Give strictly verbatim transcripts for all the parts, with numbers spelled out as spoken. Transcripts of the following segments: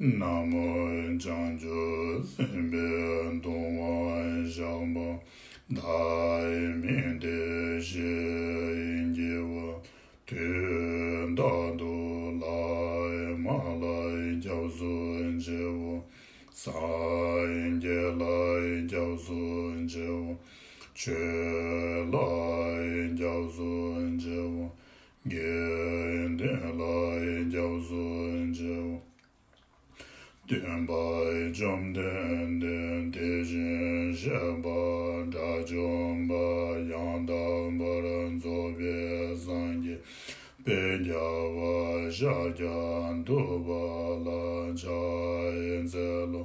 ན་མོ་བྱང་ཆུབ་སེམས་དཔའི་གདུང་བ་བཤགས་པ། བདག་མིང་འདི་ཞེས་བགྱི་བ། དུས་རྟག་ཏུ་ལྷ་དམག་ལ་སྐྱབས་སུ་མཆིའོ། སངས་རྒྱས་ལ་སྐྱབས་སུ་མཆིའོ། ཆོས་ལ་སྐྱབས་སུ་མཆིའོ། དགེ་འདུན་ལ་སྐྱབས་སུ་མཆིའོ། སྟོན་པ་བཅོམ་ལྡན་འདས་དེ་བཞིན་གཤེགས་པ་དགྲ་བཅོམ་པ་ཡང་དག་པར་རྫོགས་པའི་སངས་རྒྱས་དཔལ་རྒྱལ་བ་ཤཱཀྱ་ཐུབ་པ་ལ་ཕྱག་འཚལ་ལོ།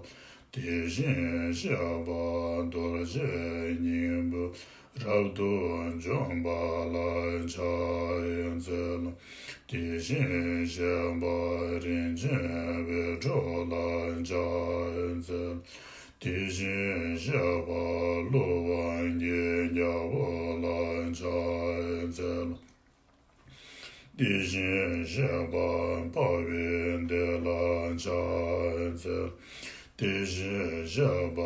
དེ་བཞིན་གཤེགས་པ་རྡོ་རྗེ་སྙིང་པོ་རབ་ཏུ་འཇོམས་པ་ལ་ཕྱག་འཚལ་ལོ། དེ་བཞིན་གཤེགས་པ་རིན་ཆེན་འོད་འཕྲོ་ལ་ཕྱག་འཚལ་ལོ། དེ་བཞིན་གཤེགས་པ་ཀླུ་དབང་གི་རྒྱལ་པོ་ལ་ཕྱག་འཚལ་ལོ། དེ་བཞིན་གཤེགས་པ་དཔའ་བོའི་སྡེ་ལ་ཕྱག་འཚལ། དེ་བཞིན་གཤེགས་པ་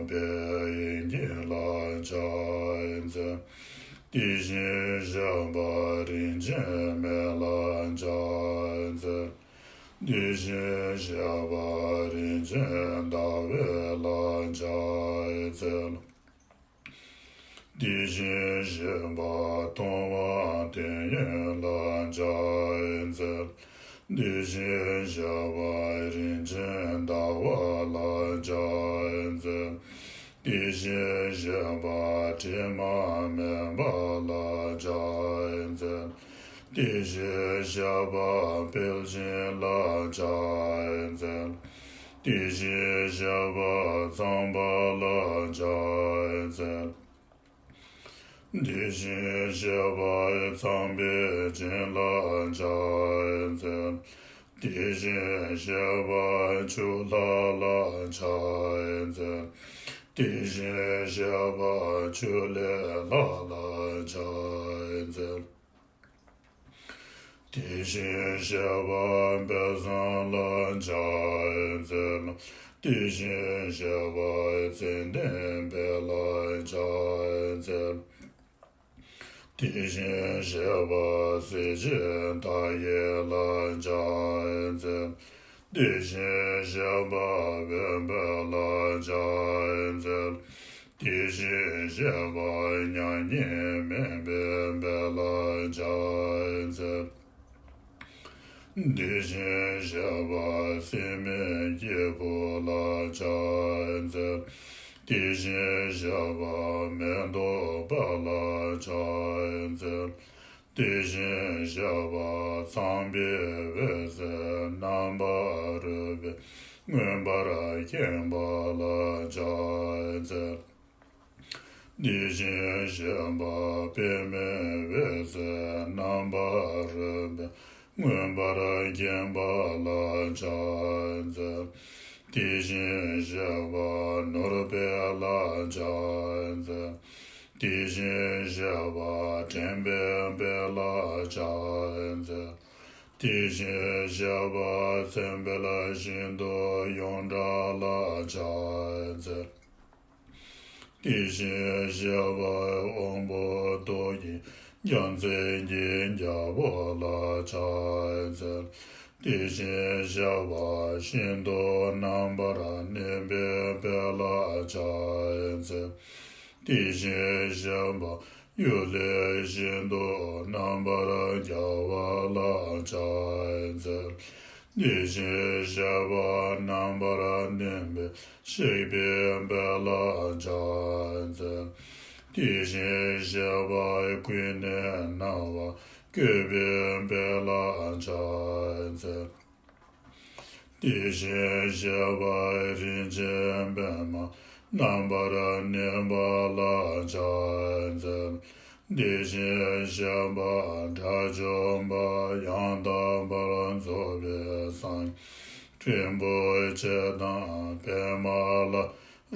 དཔལ་ཡེ་ཤེས་ལ་ཕྱག་འཚལ། དེ་བཞིན་གཤེགས་པ་རིན་ཆེན་མེ་ལ་ཕྱག་འཚལ། དེ་བཞིན་གཤེགས་པ་རིན་ཆེན་ཟླ་འོད་ལ་ཕྱག་འཚལ། དེ་བཞིན་གཤེགས་པ་མཐོང་བ་དོན་ཡོད་ལ་ཕྱག་འཚལ། དེ་བཞིན་གཤེགས་པ་རིན་ཆེན་ཟླ་བ་ལ་ཕྱག་འཚལ། དེ་བཞིན་གཤེགས་པ་དྲི་མ་མེད་པ་ལ་ཕྱག་འཚལ། དེ་བཞིན་གཤེགས་པ་དཔལ་ཆེན་ལ་ཕྱག་འཚལ། དེ་བཞིན་གཤེགས་པ་ཚངས་པ་ལ་ཕྱག་འཚལ། དེ་བཞིན་གཤེགས་པ་ཚངས་པའི་བྱིན་ལ་ཕྱག་འཚལ། དེ་བཞིན་གཤེགས་པ་ཆུ་ལྷ་ལ་ཕྱག་འཚལ། དེ་བཞིན་གཤེགས་པ་ཆུ་ལྷའི་ལྷ་ལ་ཕྱག་འཚལ། དེ་བཞིན་གཤེགས་པ་དཔལ་བཟང་ལ་ཕྱག་འཚལ། དེ་བཞིན་གཤེགས་པ་ཙནྡན་དཔལ་ལ་ཕྱག་འཚལ། དེ་བཞིན་གཤེགས་པ་གཟི་བརྗིད་མཐའ་ཡས་ལ་ཕྱག་འཚལ། དེ་བཞིན་གཤེགས་པ་འོད་འཕྲོ་ལ་ཕྱག་འཚལ། དེ་བཞིན་གཤེགས་པ་མྱ་ངན་མེད་པའི་དཔལ་ལ་ཕྱག་འཚལ། དེ་བཞིན་གཤེགས་པ་སྲེད་མེད་སྐྱེས་བུ་ལ་ཕྱག་འཚལ། དེ་བཞིན་གཤེགས་པ་མེ་ཏོག་པ་ལ་ཕྱག་འཚལ། དེ་བཞིན་གཤེགས་པ་ཚངས་པའི་འོད་ཟེར་རྣམ་པར་རོལ་པས་མངོན་པར་མཁྱེན་པ་ལ་ཕྱག་འཚལ། དེ་བཞིན་གཤེགས་པ་པདྨའི་འོད་ཟེར་རྣམ་པར་རོལ་པས་མངོན་པར་མཁྱེན་པ་ལ་ཕྱག་འཚལ། དེ་བཞིན་གཤེགས་པ་ནོར་དཔལ་ལ་ཕྱག་འཚལ། དེ་བཞིན་གཤེགས་པ་དྲན་པའི་དཔལ་ལ་ཕྱག་འཚལ། དེ་བཞིན་གཤེགས་པ་མཚན་དཔལ་ཤིན་ཏུ་ཡོངས་གྲགས་ལ་ཕྱག་འཚལ། དེ་བཞིན་གཤེགས་པ་དབང་པོ་ཏོག་གི་རྒྱལ་མཚན་གྱི་རྒྱལ་པོ་ལ་ཕྱག་འཚལ། དེ་བཞིན་གཤེགས་པ་ཤིན་ཏུ་རྣམ་པར་གནོན་པའི་དཔལ་ལ་ཕྱག་འཚལ། དེ་བཞིན་གཤེགས་པ་གཡུལ་ལས་ཤིན་ཏུ་རྣམ་པར་རྒྱལ་བ་ལ་ཕྱག་འཚལ། དེ་བཞིན་གཤེགས་པ་རྣམ་པར་གནོན་པའི་གཤེགས་པའི་དཔལ་ལ་ཕྱག་འཚལ། དེ་བཞིན་གཤེགས་པ་ཀུན་ནས་སྣང་བ་བཀོད་པའི་དཔལ་ལ་ཕྱག་འཚལ། དེ་བཞིན་གཤེགས་པ་རིན་ཆེན་པདྨ་རྣམ་པར་གནོན་པ་ལ་ཕྱག་འཚལ། དེ་བཞིན་གཤེགས་པ་དགྲ་བཅོམ་པ་ཡང་དག་པར་རྫོགས་པའི་སངས་རྒྱས་རིན་པོ་ཆེ་དང་པདྨ་ལ་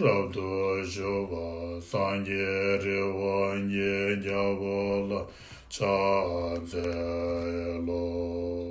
རབ་ཏུ་བཞུགས་པ་སངས་རྒྱས་རི་དབང་གི་རྒྱལ་པོ་ལ་ཕྱག་འཚལ་ལོ།